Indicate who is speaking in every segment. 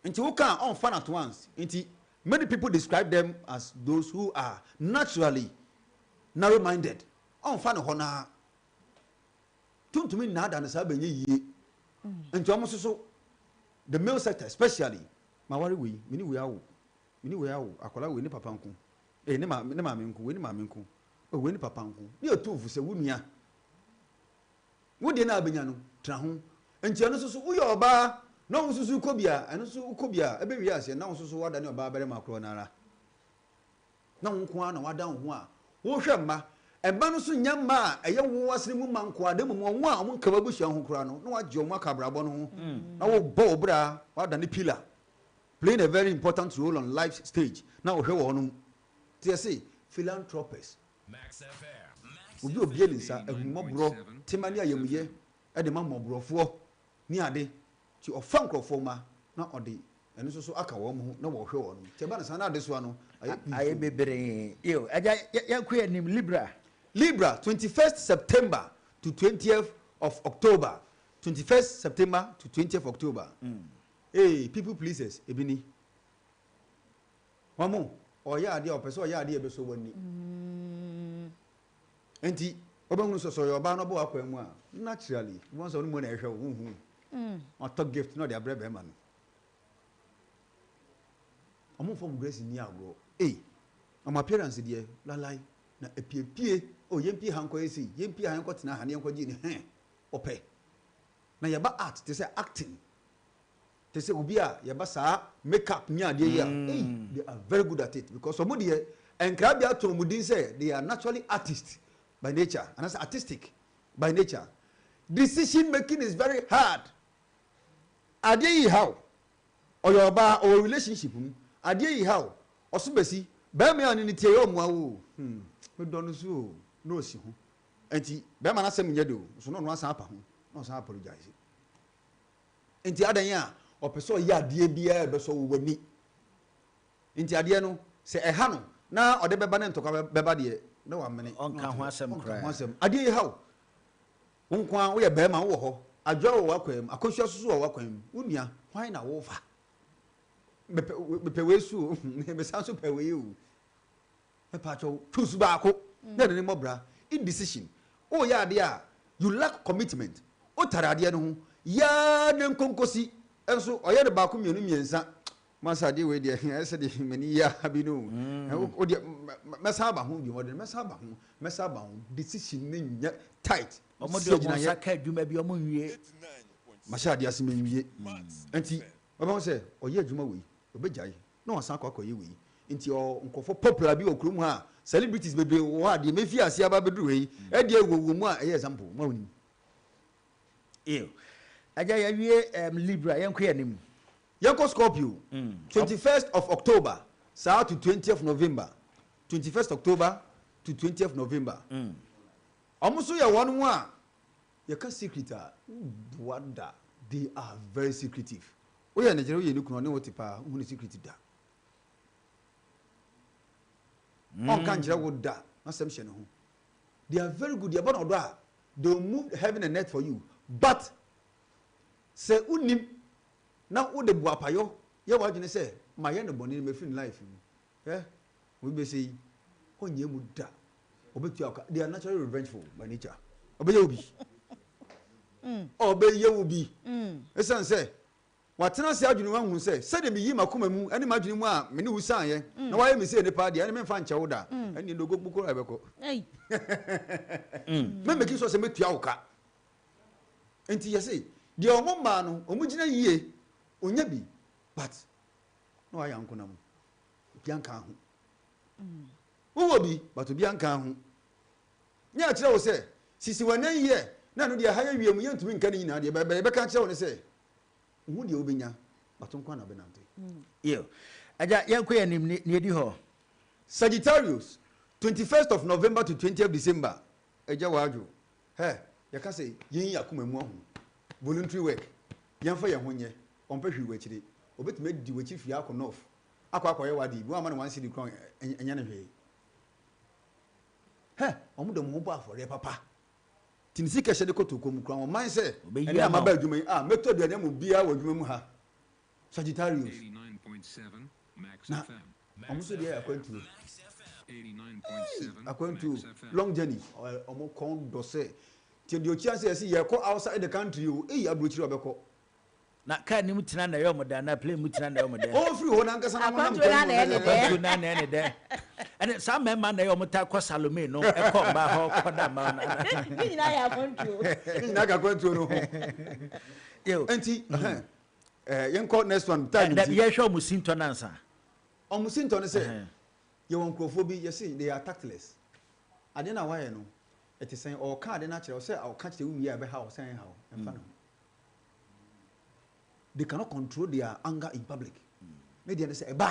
Speaker 1: Nti woka a, ɔmfa no at once. Nti many people describe them as those who are naturally narrow minded. Ɔmfa no hɔ no ara. Tuntumi nnaadaa no saa bɛnyɛ yie. Nti wɔn nso so, the male sector especially, maware wei, me ne wei awo, me ne wei awo, akwadaa wei ne papa nko, eh, ne maame, ne maame nko, wei ne maame nko, oh, wei ne papa nko. Ne yɛ tu fo sɛ wo nua, wo deɛ no a bɛnya no, tena ho. Nti ɛno nso so, woyɛ ɔbaa na wo nso so wokɔ bi a, ɛno nso wokɔ bi a, ɛbɛwie aseɛ na wo nso so woadane ɔbaa barima korɔ no ara. Na wo nko ara na woadan wo ho a worehwɛ mma. Mma no nso nyɛ mma a ɛyɛ wo asene mu mma nko ara, na mmom wɔn a wɔnka w'abusua ho koraa no, na woagye wɔn aka abrabɔ no ho, na wobɔ wo bra, woadane pillar, playing a very important role on life's stage, na wohwɛ wɔn. Nti yɛse philanthropist, obi a obue ne nsa, ahummɔborɔ, tema ne ayamuyɛ de ma mmɔborɔfoɔ ne ade. Nti ɔfa nkurɔfoɔ mma na ɔde ɛno nso so aka wɔn ho na wɔhwɛ wɔn. Nti ɛba no saa na adesoa no ayɛ pii
Speaker 2: Ayɛ
Speaker 1: so.
Speaker 2: bebree. Yo, agya, yɛnkɔ yɛn anim. Libra.
Speaker 1: Libra, 21st September to 20th of October, 21st September to 20th October. Ee, people pleasers, ebi ni. Wɔn, ɔyɛ adeɛ a ɔpɛ sɛ ɔyɛ adeɛ a ɛbɛsɔ w'ani. Enti, wobɛhunu sɛ sɛ ɔyɛ ɔbaa na ɔbɔ w'akwan mu a, naturally, wobɛhu sɛ ɔno mmom na ɛhwɛ wo, wonhu. Watɔ gift na ɔde abrɛ bɛrima no. Wɔn mfa wɔn dress nni agorɔ. Ei, wɔn appearance deɛ, lalai, na apiepie, oh, yɛmpie ha nkɔyɛ sei, yɛmpie ha yɛnkɔtena ha na yɛnkɔgye ni, hɛn, ɔpɛ. Na yɛba art te sɛ acting, Te sɛ obi a yɛba saa make up ne adeɛ yi a, ei, they are very good at it because wɔn deɛ nkrabea ato wɔn din sɛ they are naturally artist by nature anaasɛ artistic by nature. Decision making is very hard. Adeɛ yi haw, ɔyɛ ɔbaa, ɔwɔ relationship mu, adeɛ yi haw, ɔso bɛsi, bɛrima yi a ɔne no tie yɛ ɔmmoa wo o, hmm, medɔ no so o, na ɔsi ho. Nti bɛrima no asɛm nyɛ de o, nso na ɔno asan apa ho, na ɔsan apologize. Enti adɛn a ɔpɛ sɛ ɔyɛ adeɛ biara a ɛbɛsɔ wo w'ani? Enti adeɛ no, sɛ ɛha no na ɔde bɛba ne ntɔkwa bɛba deɛ, na wamene.
Speaker 2: Ɔnka ho asɛm
Speaker 1: Ɔnka
Speaker 2: koraa.
Speaker 1: ho asɛm. Adeɛ yi ha wo. Wo nko ara, woyɛ barima, wowɔ hɔ. Adwoa wɔ w'akwan mu, Akosua nso so wɔ w'akwan mu. Wo nua, hwan na wofa? Mepɛ, mepɛ wei so o, mesan nso pɛ wei o. Mepakyɛw, choose baako na ɛne no mmɔ bra. Indecision, Woreyɛ adeɛ a, you lack commitment. Wotare adeɛ no ho, yaa na nkonkosi nso ɔyɛ no baako mmienu mmiɛnsa. Masa adeɛ wei deɛ, ɛyɛ sɛ deɛ m'ani yi ara bi no o. Wo deɛ, mɛsan aba ho bio, ɔde no mɛsan aba ho, mɛsan aba ho. Decision no nyɛ tight.
Speaker 2: Wɔn
Speaker 1: Si
Speaker 2: de wɔn
Speaker 1: agyinaeɛ.
Speaker 2: nsa ka adwuma bi, wɔn nwie.
Speaker 1: Mahyɛ adeɛ ase menwie. Nti, wobɛhu sɛ ɔyɛ adwuma wei, ɔbɛgyae. na wasan akɔ akɔyɛ wei nti ɔ nkurɔfoɔ popular bi wɔ kurom ha a celebrities bebree wɔ hɔ a deɛ mefi aseɛ aba abɛduru ha yi ɛdeɛ wɔ wɔ mu a ɛyɛ example mo a wonim.
Speaker 2: Ew. Agya yɛawie um, Libra, yɛnkɔ yɛn anim.
Speaker 1: Yɛnkɔ Scorpio, 21st of October saa to 20th November, 21st October to 20th November. Wɔn nso yɛ wɔn a yɛka secret a woboa da, they are very secretive. Woyɛ ne yere, woyɛ ne kunu, ɔne wo te paa, wonhu ne secret da. Ɔnka nkyerɛ wo da, n'asɛm hyɛ ne ho. They are very good, yɛbɔ no ɔdɔ a, they will move heaven and earth for you. But sɛ wonnim na wode boapayɔ yɛ w'adwene sɛ mayɛ no bɔne no mafiri ne life mu, hwɛ, obi bɛsɛ yi, ɔnyɛ mu da. Ɔbɛtua wo ka. They are naturally revengeful by nature. Ɔbɛyɛ wo bi. Ɔbɛyɛ wo bi. Ɛsiane sɛ watena ase adwene ho ahu sɛ sɛdeɛ meyii m'akoma mu ne m'adwene mu a me ne wo sianeɛ na woayɛ me sei ne paa deɛ, ɛne memfa nkyɛ wo da. Ɛnneɛ ndogo koraa ɛbɛkɔ. Mɛ making sure sɛ mɛtua wo ka. Nti yɛse deɛ ɔmo mmaa no ɔmo gyina yie ɔnya bi but na wayɛ ankonam. Obia nkaa ho. Wowɔ bi but obia nkaa ho. Ne akyerɛ wo sɛ sisi w'anan yie na ɛno deɛ ha yɛ wiem yɛntumi nka ne nyinaa deɛ bɛ yɛbɛka akyerɛ wo ne sɛ wohu deɛ wobɛnya but wo nko ara na wobɛnante.
Speaker 2: Yo. Agya, yɛnkɔ yɛn anim, ne, nea edi hɔ.
Speaker 1: Sagittarius, 21st of November to 20th December, Agya w'adwo, hɛ, yɛka sɛ yɛnyi yɛn akoma mu ahom, voluntary work, yɛmfa yɛn ho nyɛ, ɔmpɛ hwee wɔ akyire, ɔbɛtumi adi w'akyi firi akɔ North akɔ akɔyɛ w'adeɛ bi, woamma no one cedi koraa a ɛnyɛ no hwee. Hɛ! Wɔn de wɔn ho bɔ afɔreɛ papa. Nti ne sika hyɛ de kɔ toko mu koraa, wɔn man sɛ,
Speaker 2: Ɔbɛyi
Speaker 1: ɛnɛ a
Speaker 2: ama
Speaker 1: maba
Speaker 2: wo.
Speaker 1: adwuma yi, ah, mɛtɔ aduane ama obiara wɔ adwuma mu ha. Sagittarius. Na wɔn nso deɛ yɛ akwantuo. Hey, akwantuo, long journey. Wɔn kɔn dɔ sɛ. Nti deɛ ɔkyia sɛ yɛsi yɛkɔ outside the country o, eyi aburokyiri ɔbɛkɔ.
Speaker 2: Na kaa no mu tena na ɛyɛ wɔn dɛ anaa plane mu tena na ɛyɛ wɔn dɛ?
Speaker 1: Ɔmfiri hɔ n'ankasa na wɔnam
Speaker 3: Akwantuo
Speaker 1: kwan
Speaker 3: no
Speaker 1: mu
Speaker 3: ara na
Speaker 1: na
Speaker 3: ɛyɛ
Speaker 1: ɛyɛ
Speaker 3: ne
Speaker 1: dɛ.
Speaker 3: dɛ.
Speaker 2: Akwantuo no ara na ɛyɛ ne dɛ. Ɛne saa mmarima na ɛyɛ wɔn taa kɔ Salome no ɛkɔ mmaa hɔ kɔ da mmaa no ana?
Speaker 3: Ne nyinaa yɛ akwantuo.
Speaker 1: Ne nyinaa ka akwantuo no ho.
Speaker 2: Yo.
Speaker 1: Nti ɛhɛn, eh, yɛnkɔ next one time
Speaker 2: Dabi
Speaker 1: nti.
Speaker 2: yɛhwɛ wɔn sintɔ no ansa.
Speaker 1: Wɔn sintɔ no sɛ
Speaker 2: Ɛhɛn.
Speaker 1: yɛwɔ nkurɔfoɔ bi yɛse they are tactless. Adeɛ no a wayɛ no ɛte sɛn? Ɔreka ade no akyerɛ wo sɛ ɔka kyerɛ wo wie a ɛbɛha wo sɛ ɛnha wo ɛmfa ne ho. They cannot control their anger in public. Ne deɛ ne sɛ ɛba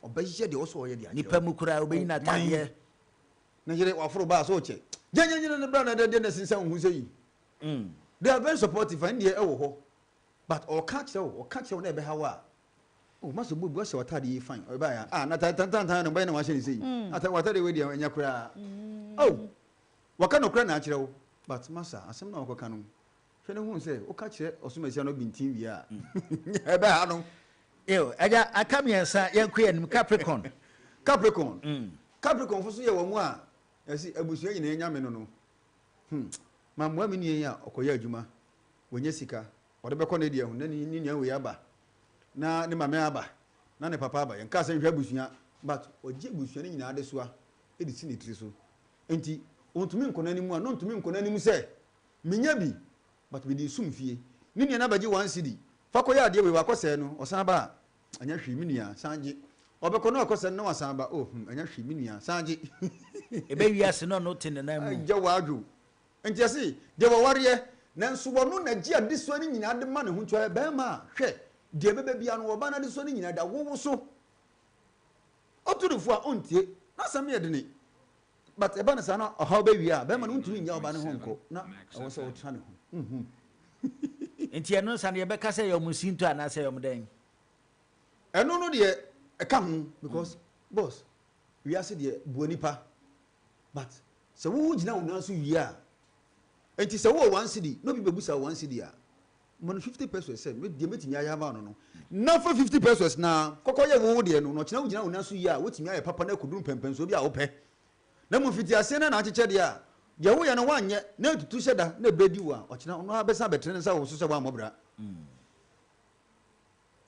Speaker 1: a ɔbɛyɛ deɛ ɔsɛ ɔyɛ deɛ akyerɛ
Speaker 2: Nipa mu koraa ɔbɛyi n'atadeɛ.
Speaker 1: Ne yere waforo baa so ɔkyɛ. Gyɛnyɛnyɛ ne bra na ɛdɛ deɛ na ɛsensɛn wo ho sɛ yi. They are very supportive ɛne deɛ ɛwɔ hɔ but ɔka kyerɛ wo ɔka kyerɛ wo na ɛbɛha wo a oh maso bu bu ahyɛ w'atadeɛ yi fine ɔbaa ya ah na tantantan no bɛyɛ na wahyɛ ne sɛ yi ata w'atadeɛ wei deɛ ɛnyɛ koraa oh waka nokorɛ na akyerɛ wo but masa asɛm na wakɔka no hwɛ ne hu sɛ woka kyerɛ ɔsomasia no bintin wie a ɛbɛha no.
Speaker 2: Yo, agya aka mmiɛnsa yɛnkɔ yɛn anim Capricorn.
Speaker 1: Capricorn Capricorn fo so yɛ wɔn a yɛsi abusua nyinaa nyame no no mammoa me nua yi a ɔkɔyɛ adwuma wɔnyɛ sika ɔde bɛkɔ ne deɛ ho na ne nua wei aba na ne maame aba na ne papa aba yɛn kaa sɛ nhwɛ abusua but ɔgye abusua no nyinaa de soa de si ne tiri so nti ɔntumi nkɔ n'anim a na ɔntumi nkɔ n'anim sɛ menya bi but mede sum fie ne nua no abɛgye 1 cedi fa kɔyɛ adeɛ wei wakɔsɛɛ no ɔsan ba a ɛnyɛ hwee me nua san gye ɔbɛkɔ na wakɔsɛɛ no na wasan ba oh ɛnyɛ hwee me nua san gye.
Speaker 2: Ebe wiase no ɔno te ne nan mu.
Speaker 1: Agya wadwo nti ɛse deɛ wɔwareɛ nanso wɔno na gye adesoa no nyinaa de ma ne ho nti ɔyɛ bɛrima a hwɛ deɛ ɛbɛba bia no wɔba no adesoa no nyinaa da wowo so ɔto ne fo a ɔntie n'asɛm yɛ dene but ɛba no saa na ɔhaw bɛwie a bɛrima no wontumi nnya ɔba ne ho nkɔ na ɛwɔ sɛ wotena ne ho.
Speaker 2: Nti ɛno nsa no yɛbɛka sɛ yɛ ɔmo sintɔ anaasɛ yɛ ɔmo dɛn?
Speaker 1: Ɛno no deɛ ɛka ho because boss wiase deɛ bua nipa but sɛ wowo gyina wo nan so wie a nti sɛ wowɔ 1 cedi na obi bɛbusa wo 1 cedi a ma no 50 pesos sɛ deɛ mɛtumi ayɛ ama no no na fa 50 pesos na kɔkɔ yɛ wo deɛ no na ɔkyena wogyina wo nan so yie a wotumi ayɛ papa na akɔduru mpɛmpɛnsoɔ bi a wopɛ na mu mfiti aseɛ no na akyekyɛ deɛ a deɛ woyɛ no woanyɛ na ɛtutu hyɛ da na ɛbɛdi wo a ɔkyena ɔno abɛsa bɛtene ne nsa wɔ so sɛ woammɔ bra.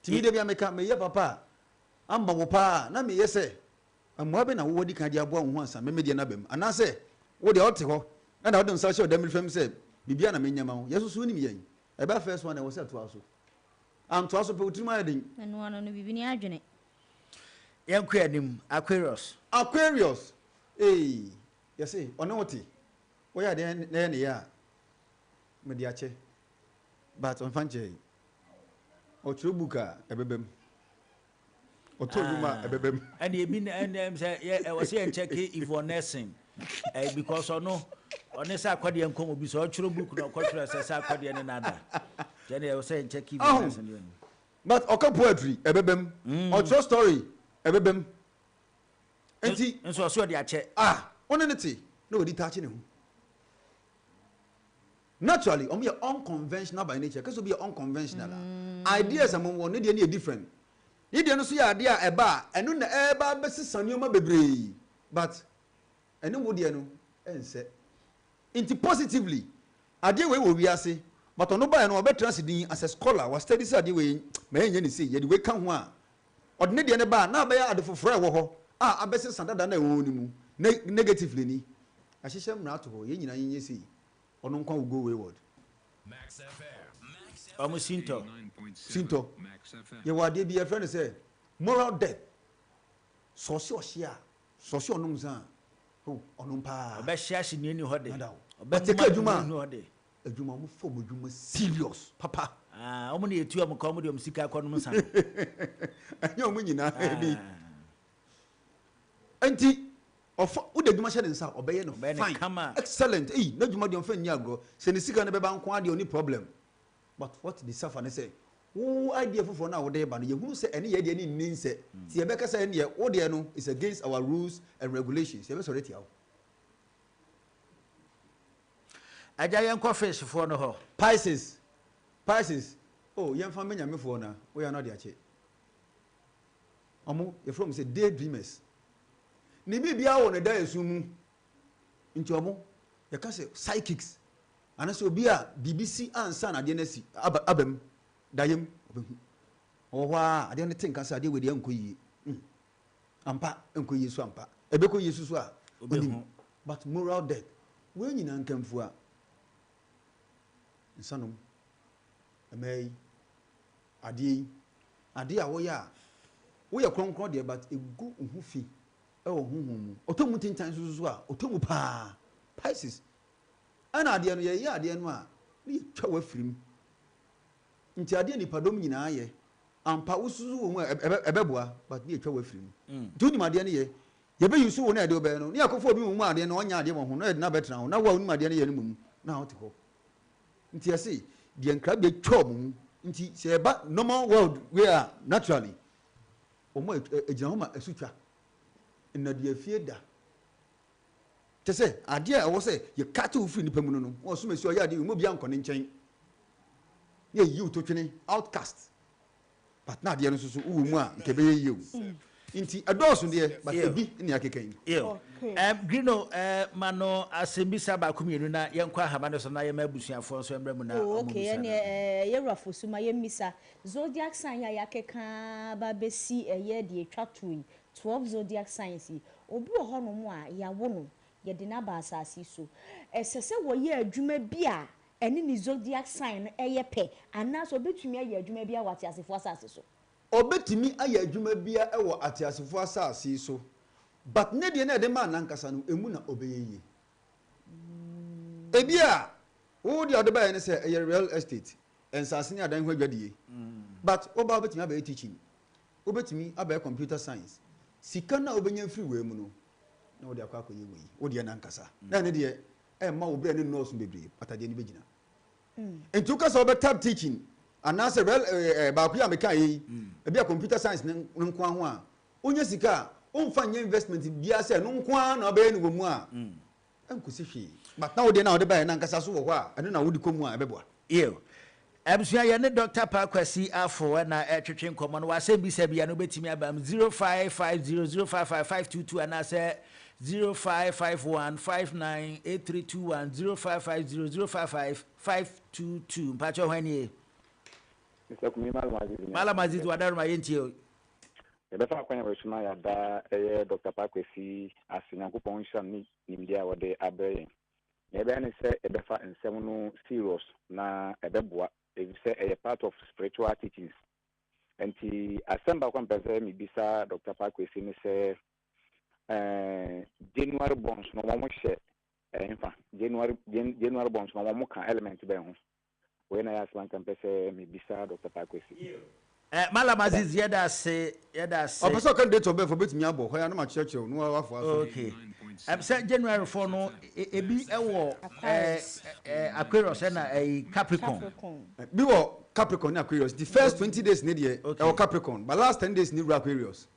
Speaker 1: Nti mede bia meka meyɛ papa a ama wo paa na meyɛ sɛ mmoa bɛ na wowɔ di kan de aboa wo ho ansa meme deɛ no aba mu anaasɛ wo deɛ ɔte hɔ ɛna wode nsa hyɛ ɔdamiri fam sɛ biribia na menyɛ ma wo. Yɛ soso wonim yɛn ɛbɛ first one ɛwɔ sɛ toa so antoa so pɛ wo tirim ayɛ den.
Speaker 3: Ɛno ano no biribi ne adwene.
Speaker 2: Yɛnkɔ anim Aquarius.
Speaker 1: Aquarius ee yɛse ɔne wo te woyɛ adeɛ na ɛyɛ ne yɛ a mede akyɛ but ɔmfa nkyɛ ɔtwerɛ book a ɛbɛba mu ɔtɔ nnwuma a ɛbɛba mu.
Speaker 2: Ɛne ebi ɛne sɛ yɛ ɛwɔ sɛ yɛn check Yvonne Nelson because ɔno ɔne sɛ akɔdeɛ nkɔm obi sɛ ɔtwerɛ book na ɔkɔtwerɛ sɛ sɛ akɔdeɛ ne nada kyɛ ne ɛwɔ sɛ yɛn check Yvonne Nelson deɛ no.
Speaker 1: But ɔka poetry ɛbɛba mu ɔtwerɛ story ɛbɛba mu nti.
Speaker 2: Nso ɔso ɔde akyɛ.
Speaker 1: Ah, ɔne ne te na wɔde taakye ne ho. Naturally ɔmo yɛ unconventional by nature. Kɛsɛ obi yɛ unconventional a ideas a mo wɔ ne deɛ no yɛ different. Ne deɛ no so yɛ adeɛ a ɛba a ɛno na ɛba abɛsesa nneɛma bebree but ɛne wo deɛ no ɛnsɛ. Nti positively adeɛ wei wɔ wiase but ɔno baeɛ no ɔbɛtena ase din as a scholar wa study sɛ adeɛ wei ma yɛnyɛ ne sei yɛde wei ka ho a ɔde ne deɛ no ba a na abɛyɛ ade foforɔ a ɛwɔ hɔ a abɛsesa dada na ɛwɔ ne mu negatively ni ahyehyɛ mmara ato hɔ yɛn nyinaa yɛnyɛ sei ɔno nkwa will go wayward.
Speaker 2: Ɔmo sintɔ.
Speaker 1: Sintɔ yɛwɔ adeɛ bi yɛfrɛ no sɛ moral death. Sɔɔse ɔhye a sɔɔse ɔnom nsa a oh ɔnom paa.
Speaker 2: Ɔbɛhyɛ ahye nea ni hɔ de.
Speaker 1: Nada o.
Speaker 2: Ɔbɛma
Speaker 1: Ɔte ka adwuma
Speaker 2: nea ni hɔ de.
Speaker 1: Adwuma ɔmo fɔ ɔmo adwuma serious papa.
Speaker 2: Ah, ɔmo na yɛtu ɔmo ka ɔmo de ɔmo sika akɔnom nsa no.
Speaker 1: Ɛnyɛ ɔmo nyinaa bi. Nti ɔfa wode adwuma hyɛ ne nsa a ɔbɛyɛ no
Speaker 2: Ɔbɛyɛ no
Speaker 1: fine
Speaker 2: kama.
Speaker 1: Excellent. Eyi n'adwuma deɛ ɔmfa nni agorɔ sɛ ne sika no bɛba nko adeɛ ɔni problem but what they suffer ne sɛ wo idea foforɔ no a wode ba no yɛhunu sɛ ɛne yɛ deɛ ne nni nsɛ nti yɛbɛka sɛ ɛneɛ wo deɛ no is against our rules and regulations yɛbɛsɔre tia wo.
Speaker 2: Agya yɛnkɔ fishfoɔ no hɔ.
Speaker 1: Pisces, Pisces. Oh, yɛmfa mmɛ Nyamefoɔ na woyɛ a na ɔde akyɛ. Ɔmo, yɛfrɛ ɔmo sɛ day dreamers. Ne biribiara wɔ ne daeɛso mu. Nti ɔmo, yɛka sɛ psychics, anaasɛ obi a biribi si ansa na adeɛ no asi, aba, aba mu, daeɛ mu, ɔbɛhu. Ɔwɔ hɔ ara, adeɛ no te nka sɛ adeɛ wei deɛ ɛnkɔ yie. Mm. Ampa, ɛnkɔ yie so ampa. Ɛbɛkɔ yie so so a, onim. But moral death, wei nyinaa nkamfua. Nsanom, mmaa yi, adeɛ yi, adeɛ a woyɛ a, woyɛ kronkron deɛ but ɛgu wo ho fi wɔ honhom mu. Ɔtɔ mu ntintan nso so a, ɔtɔ mu paa. Pisces. Ɛna adeɛ no, yɛyɛ adeɛ no a, na yɛtwa wo afiri mu. Nti adeɛ a nnipadɔm nyinaa yɛ, ampa wosusu wɔ mu a ɛbɛboa but na yɛtwa wo afiri mu. Nti wonim adeɛ no yɛ, yɛbɛ use wo na yɛde wo bɛyɛ no, na yɛakɔfa obi wɔ mu a adeɛ no ɔnyɛ adeɛ wɔ ho na yɛde no abɛtena ho na wo a wonim adeɛ no yɛ no mmom na wote hɔ. Nti yɛse deɛ nkrabea twa wɔn mu nti sɛ yɛba normal world wei a naturally wɔn a ɛgyina hɔ ma asutwa, nnadeafie da. Kyɛ sɛ adeɛ a ɛwɔ sɛ yɛkate wo firi nipa mu no no, wɔn ɔsom asi ɔyɛ adeɛ wei mu obiara nkɔ ne nkyɛn. Na yɛyi wo to twene, outcast. But na adeɛ no nso so wowɔ mu a nka ɛbɛyɛ yie o. Nti ɛdɔɔso deɛ but ebi ne akeka yi.
Speaker 2: Ew. Um, Grino, eh, ma no asɛmbisa baako mmienu na yɛnkɔ ahama no so na yɛma abusuafoɔ nso mmra mu na
Speaker 3: Oh,
Speaker 2: wɔn
Speaker 3: okay,
Speaker 2: mmisa
Speaker 3: ɛneɛ
Speaker 2: no.
Speaker 3: eh, yɛwura Fosu ma yɛmmisa. Zodiac sign yi a yɛakeka aba abɛsi ɛyɛ deɛ ɛtwa toɔ yi, 12 zodiac signs yi, obi wɔ hɔnom a yɛawo no, yɛde no aba asase yi so. Ɛsɛ sɛ wɔyɛ adwuma bi a ɛne ne zodiac sign no yɛ pɛ, anaasɛ ɔbɛtumi ayɛ adwuma biara wɔ ateasefoɔ asase so?
Speaker 1: Ɔbɛtumi ayɛ adwuma biara wɔ ateasefoɔ asase yi so, but ne deɛ no a yɛde maa n'ankasa no, ɛmu na ɔbɛyɛ yie. Ebia wo deɛ a wode baeɛ ne sɛ ɛyɛ real estate, nsase ne adan ho adwadie, but woba a wobɛtumi abɛyɛ teaching, wobɛtumi abɛyɛ computer science. Sika no a wobɛnya afiri wei mu no, na wode akɔ akɔyɛ wei, wo deɛ no ankasa. Na ɛno deɛ, ɛmma wo berɛ no nnɔɔso bebree, but adeɛ no bɛgyina. Nti woka sɛ wobɛ tab teaching anaasɛ rel eh, eh, baako yi a meka yi, ebi a computer science ne nko ara ho a, wonya sika a, womfa nyɛ investment biara sɛ ɛno nko ara na wobɛyɛ no wɔ mu a, ɛnkɔsi hwee. But na wo deɛ no a wode baeɛ no ankasa so wɔ hɔ a, ɛno na wode kɔ mu a ɛbɛboa.
Speaker 2: Yiw. Abusua, yɛne Dɔkta Pa Kwasi Afful na ɛretwetwe nkɔmmɔ no. W'asɛmbisa biara no, wobɛtumi aba mu 0550055522 anaasɛ 0551598321, 0550055522. Mpakyɛw, hwan nie?
Speaker 4: Mister Kumi, Mallam Aziz ni.
Speaker 2: Mallam Aziz, w'adaroma, yɛntie o.
Speaker 4: Yɛbɛfa akwan a wei so na yɛada ɛyɛ Dɔkta Pa Kwasi ase. Nyankopɔn nhyira no ne nimdeɛ a ɔde abrɛ yɛn. Nea ɛbɛyɛ ne sɛ yɛbɛfa nsɛm no serious na ɛbɛboa efisɛ ɛyɛ part of spiritual teachings. Nti asɛm baako a mepɛ sɛ mebisa Doctor Paa Kwesi ne sɛ eh, January bonds no wɔn hyɛ ɛnfa? January January bonds no wɔn ka element bɛn ho? Wei na ɛyɛ asɛm a nka mpɛ sɛ mebisa Doctor Paa Kwesi.
Speaker 2: Eh, Mallam Aziz yɛda ase, yɛda ase.
Speaker 1: Ɔpɛ sɛ ɔka ne date of birth a ɔbɛtumi abɔ hɔ yi a na makyerɛkyerɛ wo na woafoa so.
Speaker 2: Okay. Sɛ January foɔ no ebi wɔ
Speaker 3: Aquarius.
Speaker 2: Aquarius ɛna ɛyi Capricorn.
Speaker 3: Capricorn.
Speaker 1: Bi wɔ Capricorn ne Aquarius nti first 20 days ne deɛ ɛwɔ Capricorn but last 10 days ne wura Aquarius.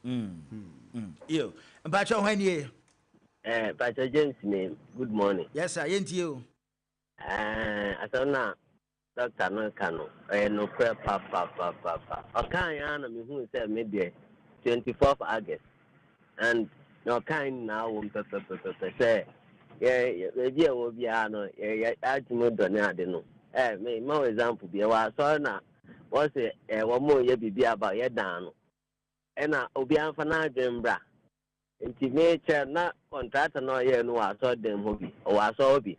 Speaker 2: Yo, mpakyɛ hwan nie?
Speaker 5: Eh, Pastor James ni, good morning.
Speaker 2: Yes sir, yɛntie o.
Speaker 5: Ɛɛ, asɛm no a dɔkta no reka no, ɛyɛ nokorɛ papapapapa. Ɔkaeɛ ara na mehuu sɛ me deɛ, 24th August, and nea ɔkaeɛ nyinaa wɔ mu pɛpɛpɛpɛ sɛ yɛ baabi a ɛwɔ biara no, yɛ yɛ adwene dɔ ne ade no. Ɛɛ, me ma wo example bi, ɛwɔ asɔre na wɔse ɛɛ wɔn reyɛ biribi about yɛ dan no, ɛna obiara mfa n'adwene mbra. Nti mekyerɛ na kɔntrata no a ɔyɛɛ no wɔ asɔr dan mu hɔ bi, ɔwɔ asɔr hɔ bi.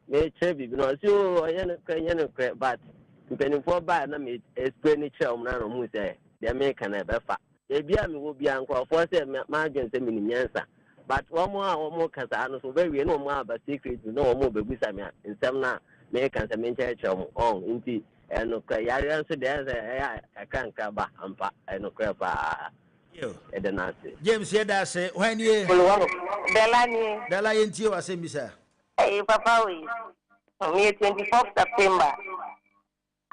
Speaker 5: Mekyerɛ biribi no ɔse oo ɔnyɛ nokorɛ nyɛ nokorɛ but mpanimfoɔ baeɛ na me explain kyerɛ wɔn na na wɔhu sɛ deɛ meka no ɛbɛfa. Baabi a mewɔ biara nkurɔfoɔ sɛ m'adwene sɛ menim nyansa but wɔn a wɔka saa no so wɔbɛwie na wɔn aba secretly na wɔn rebɛbusa me nsɛm no a meka sɛ menkyerɛkyerɛ wɔn ɔn nti ɛyɛ nokorɛ. Yareɛ nso deɛ ɛyɛ sɛ ɛyɛ a kakra nkra ba ampa ɛyɛ nokorɛ paa. Yɛda no ase.
Speaker 2: James yɛda ase. Hwan nie?
Speaker 6: Dela nie.
Speaker 2: Dela yɛntie w'asɛmmisa.
Speaker 6: Eii papa wei meyɛ 24th September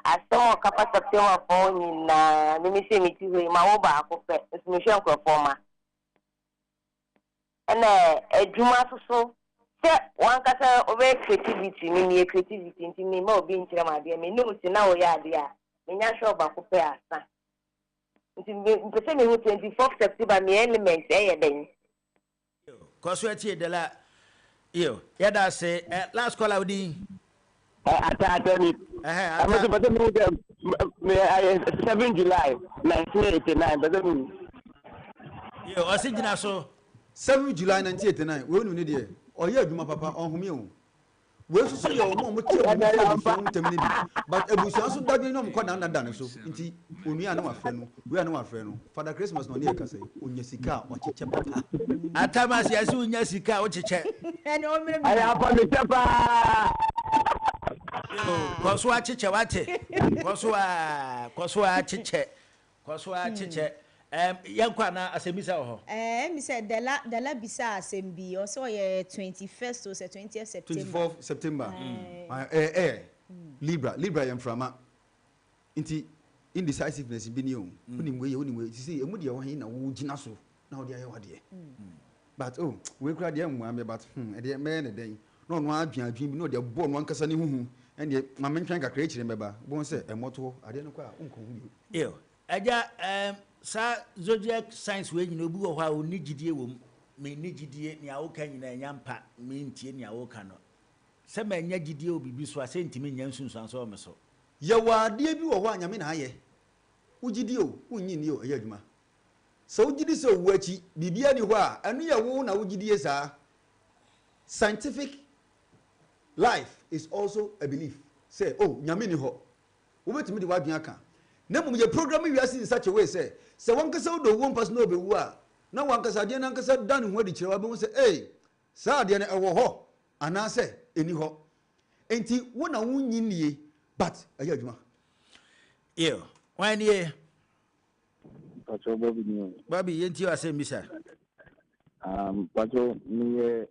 Speaker 6: asɛm a ɔka fa September foɔ ho nyinaa me me sɛ mete hɔ yi mawo baako pɛ nso mehwɛ nkurɔfoɔ ma ɛna adwuma soso sɛ wankasa wobɛyɛ creativity me meyɛ creativity nti me ma obi nkyerɛ me adeɛ me ne wo te na woyɛ adeɛ a. Menya hwɛ wo baako pɛ asa. Nti mepɛ sɛ mehu 24th September me element ɛyɛ dɛn.
Speaker 2: Kɔ so tie Dela. Yo, yɛda ase. Eh, last caller wo din.
Speaker 7: Eh, ata ata ni.
Speaker 2: Ɛhɛ, ata.
Speaker 7: Amo so pɛsɛ mi sɛ me ayɛ 7 July 1989 pɛsɛ mi.
Speaker 2: Yo, ɔsi gyina so.
Speaker 1: 7 July 1989, wei onim ne deɛ, ɔyɛ adwuma papa, ɔnhome o. Wei nso so yɛ wɔn a wɔte wɔn ho fi abusua mu ntɛm no bi. But abusua nso dadwen ne wɔn kɔ dandan ne so. Nti onua a na wafrɛ no, wei a na wafrɛ no. Father Christmas na ɔne yɛ kasa yi, onya sika a ɔkyekyɛ papa.
Speaker 2: Atamas yɛse wonya sika a wokyekyɛ.
Speaker 3: Ɛne ɔmmerɛ bi.
Speaker 7: Ɛyɛ afɔmekyɛ paa.
Speaker 2: Yo, kɔ so akyekyɛ wate. Kɔ so a, kɔ so akyekyɛ. Kɔ so ara kyekyɛ. Ɛɛm, yɛnkɔ anaa? Asɛmmisa wɔ hɔ?
Speaker 3: Ɛɛ, ɛmi sɛ Dela, Dela bisaa asɛm bi. Ɔsɛ ɔyɛ 21st o sɛ 20th September.
Speaker 1: 24th September. Ɛɛ, ɛɛ, Libra, Libra yɛ mframa. Nti, indecisiveness bi ni o. Wonim wei yɛ, wonim wei. Sisi, emu deɛ wɔ he na wogyina so na wode ayɛ w'adeɛ? But, oh, wei koraa deɛ ɛmmoa me, but, hmm, ɛdeɛ mɛyɛ no dɛn? Na ɔno ara adwene adwene bi na ɔde abɔ ɔno ankasa ne ho hu. Ɛndeɛ, ma mentwɛn kakra, akyire mɛba. Wobɛhu sɛ ɛmmɔtoɔ, adeɛ no kɔ a, wonkɔ ho bio.
Speaker 2: Ew. Agya, ɛɛm, saa zodiac signs wei nyinaa, obi wɔ hɔ a ɔnni gyidie wɔ mu. Menni gyidie, nea woka nyinaa ɛnyɛ ampa, mentie nea woka no. Sɛ mannya gyidie wɔ biribi so a, sɛ ɛntumi nnya nsunsuansoɔ wɔ me so.
Speaker 1: Yɛwɔ adeɛ bi wɔ hɔ a Nyame na ayɛ. Wogye di o, wonnye nni o, ɛyɛ adwuma. Sɛ wogye di sɛ owu akyi biribiara nni hɔ a, ɛno yɛ wo na wogye die saa. Scientific life is also a belief sɛ oh, Nyame nni hɔ. Wobɛtumi de w'adwene aka. Na mmom yɛ programme wiase in such a way sɛ, sɛ w'ankasa wodɔ owuo mpa so na ɔbɛwu a, na w'ankasa adeɛ no ankasa da ne ho adi kyerɛ wo a, wobɛhu sɛ ei, saa adeɛ no ɛwɔ hɔ anaasɛ ɛnni hɔ. Enti wo na wonnye nnie but ɛyɛ adwuma.
Speaker 2: Ew, hwan nie?
Speaker 4: Mpakyɛw Bobby ni o.
Speaker 2: Bobby, yɛntie w'asɛm bisa.
Speaker 4: Um, mpakyɛw meyɛ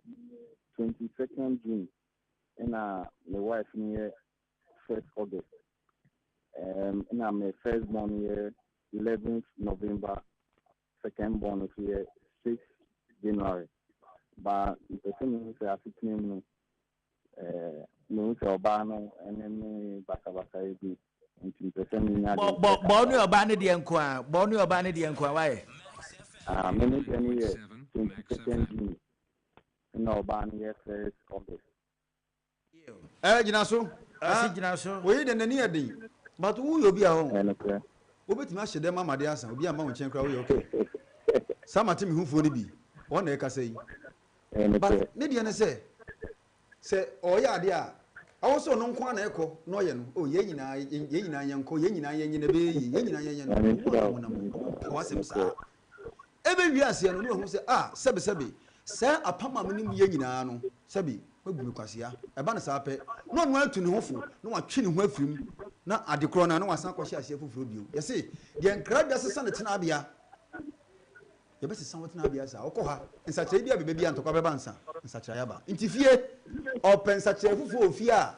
Speaker 4: 22nd June ɛna me wife no yɛ 1st August. Um, ɛna me first born yɛ 11th November, second born nso yɛ 6th January. Ba mpɛ sɛ mehu sɛ asetena mu no, eh, mehu sɛ ɔbaa no ɛne me basabasayɛ bi nti mpɛ sɛ menya
Speaker 2: Bɔ bɔ bɔ ne ɔbaa ne deɛ nko a, bɔ ne ɔbaa ne deɛ nko a, wayɛ.
Speaker 4: Ah, me ne deɛ no yɛ 22nd June, ɛna ɔbaa no yɛ 1st August.
Speaker 1: Ɛɛ gyina so.
Speaker 2: Ɔsi gyina so.
Speaker 1: Oyi deɛ n'ani yɛ den. But wo yɛ obi a ɔho.
Speaker 4: Ɛyɛ nokorɛ.
Speaker 1: Wobɛtumi ahyɛ dɛm ama adeɛ asa. Obi amma wo nkyɛn koraa woyɛ okay. Saa mate me ho fuo no bi. Wɔn na ɛkasa yi.
Speaker 4: Ɛyɛ nokorɛ.
Speaker 1: But ne deɛ ne sɛ, sɛ ɔyɛ adeɛ a, ɛwɔ sɛ ɔno nko ara na ɛkɔ na ɔyɛ no. Oh, yɛn nyinaa, yɛn nyinaa yɛnkɔ, yɛn nyinaa yɛnyɛ na ɛbɛyɛ yie, yɛn nyinaa yɛnyɛ no.
Speaker 4: Nyame
Speaker 1: Ɔmo a
Speaker 4: nhyira wo.
Speaker 1: wɔnam, ɔmo mpɛ w'asɛm saa. Ɛbɛwie aseɛ no, na wahu sɛ, ah, sɛbesɛbe, saa apam a me ne mo yɛ nyinaa no, sɛbe, moabu me kwasea. Ɛba no saa pɛ, na ɔno ara atu ne ho fo, na watwe ne ho afiri mu, na ade korɔ no ara, na wasan akɔhyɛ aseɛ foforɔ bio. Yɛse, deɛ nkrabea sesa ne tenabea, yɛbɛsesa wo tenabea saa. Wokɔ ha, nsakyeraɛ bi a bɛba biara, ntɔkwa bɛba ansa nsakyeraɛ aba. Nti fie, ɔpɛ nsakyeraɛ foforɔ wɔ fie a,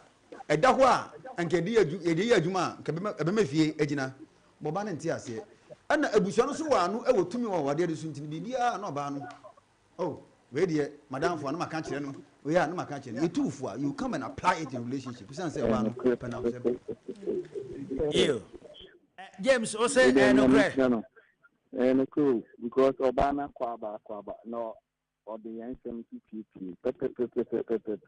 Speaker 1: ɛda hɔ a, anka yɛde yɛ adwuma a, anka ɛbɛma fie agyina. Ma ɔbaa no nte aseɛ. Ɛna abusua no nso wɔ ano wɔ tumi wɔ awadeɛ no so nti no biribiara na ɔbaa no oh wei deɛ madamfo a na maka akyerɛ no wei a na maka akyerɛ no yɛtu wo fo a you come and apply it in relationship ɛsiane sɛ ɔbaa no pɛ no ahosɛm.
Speaker 2: Ew. James wo se ɛyɛ nokorɛ?
Speaker 4: Ɛyɛ nokorɛ o because ɔbaa no akɔ aba akɔ aba na Ɔde yɛn nsɛm nso piepie pɛpɛpɛpɛpɛpɛpɛ.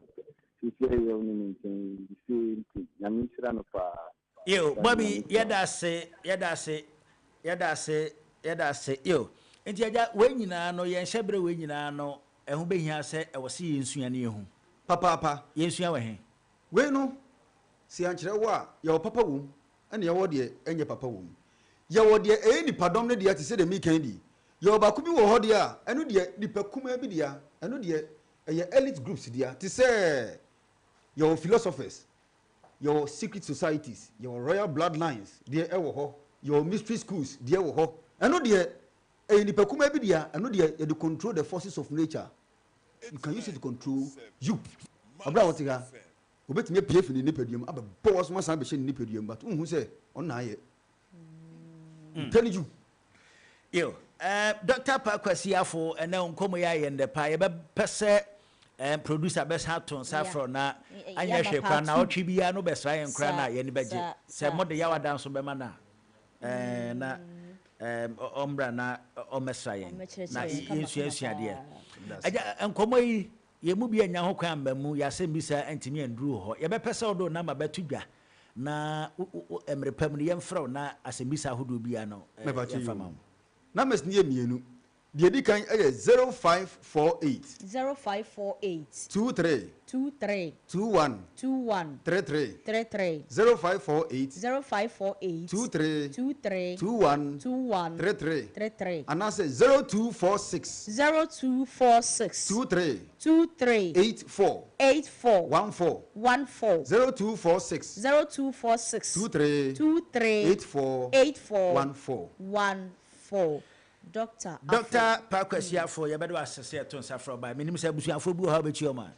Speaker 4: Seesei a yɛwɔ ne ne nkyɛn yi, the same thing. Nyame nhyira no paa.
Speaker 2: Yo,
Speaker 4: Daddy
Speaker 2: Bobby,
Speaker 4: Nyame nhyira wo.
Speaker 2: yɛda ase, yɛda ase, yɛda ase, yɛda ase. Yo, nti agya, wei nyinaa no, yɛn hyɛberɛ wei nyinaa no, ɛho bɛhia sɛ ɛwɔ sɛ yɛnsua na yɛhu.
Speaker 1: Papaapa.
Speaker 2: Yɛnsua wɔ he?
Speaker 1: Wei no, sɛ yɛankyerɛ wo a, yɛwɔ papa wom, ɛna yɛwɔ deɛ ɛnyɛ papa wom. Yɛwɔ deɛ ɛyɛ nnipadɔm no dea te sɛ deɛ mereka yi bi. Yɛwɔ baako bi wɔ hɔ deɛ a, ɛno deɛ nnipa kumaa bi dea, ɛno deɛ ɛyɛ elite groups dea te sɛ yɛwɔ philosophers, yɛwɔ secret societies, yɛwɔ royal bloodlines deɛ ɛwɔ hɔ, yɛwɔ mystery schools deɛ wɔ hɔ. Ɛno deɛ ɛyɛ nnipa kumaa bi dea, ɛno deɛ yɛde control the forces of nature. You can use it to control you. Ɔbrɛ a wote ha, Obetumi apue afi ne nipadua mu abɛbɔ w'asom asan abɛhyɛ ne nipadua mu but wonhu sɛ ɔno na ayɛ. I'm telling you.
Speaker 2: Yo, eh, Dr. Pa Kwasi Afo, ɛnɛ wo nkɔmmɔ yi ayɛ ndɛ paa. Yɛbɛpɛ sɛ Producer bɛsan ato nsa
Speaker 3: Yeah.
Speaker 2: afrɛ wo na anyɛ
Speaker 3: Yɛaba
Speaker 2: hwee koraa
Speaker 3: part
Speaker 2: na
Speaker 3: two.
Speaker 2: ɔtwe biara no bɛsra yɛn koraa na
Speaker 3: Saa,
Speaker 2: yɛni bɛgye.
Speaker 3: saa,
Speaker 2: Sɛ
Speaker 3: saa,
Speaker 2: mode
Speaker 3: saa.
Speaker 2: Yawada nso bɛma no a, na ɔmmra na ɔmmɛsra yɛn
Speaker 3: Ɔmmɛkyerɛkyerɛ
Speaker 2: na
Speaker 3: yɛn kama
Speaker 2: yɛnsuasua
Speaker 3: kama
Speaker 2: adeɛ.
Speaker 3: paa.
Speaker 2: Agya, nkɔmmɔ yi yɛn mu bi anya ho kwan amba mu, yɛasɛm bi saa ntumi anduru hɔ. Yɛbɛpɛ sɛ wode wo namba bɛto dwa na mmerɛ pa mu no yɛmfrɛ wo na asɛmbisa ahodoɔ biara no
Speaker 1: Mɛfa kyɛ
Speaker 2: yɛmfa
Speaker 1: yi
Speaker 2: ma
Speaker 1: o.
Speaker 2: wo.
Speaker 1: Numbers no yɛ mmienu. Deɛ ɛdi kan yɛ 0548.
Speaker 3: 0548.
Speaker 1: 23.
Speaker 3: 23.
Speaker 1: 21.
Speaker 3: 21.
Speaker 1: 33.
Speaker 3: 33.
Speaker 1: 0548.
Speaker 3: 0548.
Speaker 1: 23.
Speaker 3: 23.
Speaker 1: 21.
Speaker 3: 21.
Speaker 1: 33.
Speaker 3: 33.
Speaker 1: Anaasɛ 0246.
Speaker 3: 0246.
Speaker 1: 23.
Speaker 3: 23.
Speaker 1: 84.
Speaker 3: 84.
Speaker 1: 14.
Speaker 3: 14.
Speaker 1: 0246.
Speaker 3: 0246.
Speaker 1: 23.
Speaker 3: 23.
Speaker 1: 84.
Speaker 3: 84.
Speaker 1: 14.
Speaker 3: 14. Doctor.
Speaker 2: Dr. Paa Kwesi Afful, yɛbɛde wo ase sɛ yɛto nsa frɛ wo bae. Menim sɛ abusuafoɔ bi wɔ hɔ a wobɛkyia ɔma.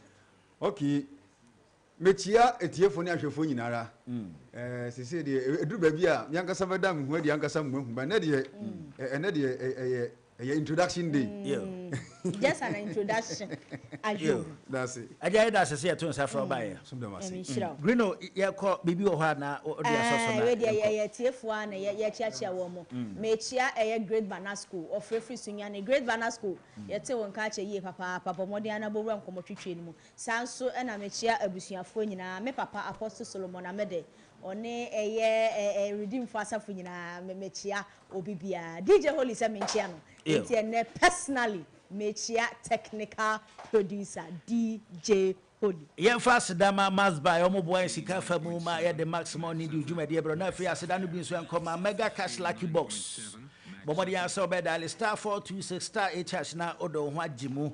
Speaker 1: Okay. Mekyia etiefoɔ ne ahwɛfoɔ nyinara. Sese deɛ ɛduru baabi a me ankasa bɛda me ho adi ankasa mo ahu ba ɛnɛ deɛ ɛnɛ deɛ ɛyɛ introduction day.
Speaker 3: Just an introduction. Ayo.
Speaker 1: That's it.
Speaker 2: Agya, yɛda ase sɛ yɛto nsa frɛ wo baeɛ.
Speaker 1: Som dɛm ase.
Speaker 3: Ɛmi nhyira wo.
Speaker 2: Grino, yɛkɔ biribi wɔ hɔ a na wode asɔ so na
Speaker 3: Wei deɛ
Speaker 2: yɛnkɔ.
Speaker 3: Yɛyɛ tiefoɔ a na yɛkyeakyea wɔn mo. Mekyia ɛyɛ Great Banasco, ɔfrɛfiri Sunyani. Great Banasco, yɛte wɔn nka akyɛ yie papaapa. Bɔ mmɔden anabɔwura nkɔmmɔ twitwi no mu. Saa nso ɛna mekyia abusuafoɔ nyinaa. Me papa Apostle Solomon Amede, ɔne ɛyɛ ɛ ɛ Redeemfo asafo nyinaa, mekyia obi biara. DJ Holy sɛ menkyia no. Nti ɛnɛ personally mekyia technical producer DJ Holy.
Speaker 2: Yɛmfa aseda ma Masby, ɔmo boa yɛn sika fa mu ma yɛde maximum ne di dwumadie berɛ. Na afei aseda no bi nso ɛnkɔ ma Mega Cash Lucky Box. Bɔ mmɔden a sɛ wobɛ dial *426*8# na wode wo ho agye mu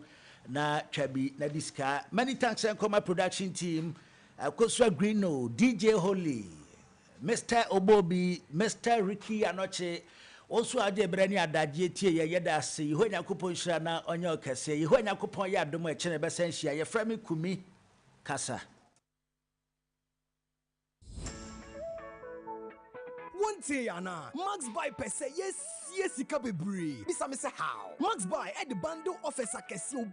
Speaker 2: na twa bi na di sika. Many thanks ɛnkɔ ma production team, Akosua Greeno, DJ Holy, Mr Obobi, Mr Ricky Anɔkye. Wɔn nso a agye berɛ ne adagyeɛ tie yɛ, yɛda ase. Yehowa Nyankopɔn nhyira na ɔnyɛ ɔkɛseɛ. Yehowa Nyankopɔn yɛ adom a, ɛkyɛ na ɛbɛsɛn hyia. Yɛfrɛ me Kumi Kasa.
Speaker 8: Wonte anaa? Max Buy pɛ sɛ yɛsie sika bebree. Bisa me sɛ how? Max Buy ɛde bundle offers akɛseɛ obi.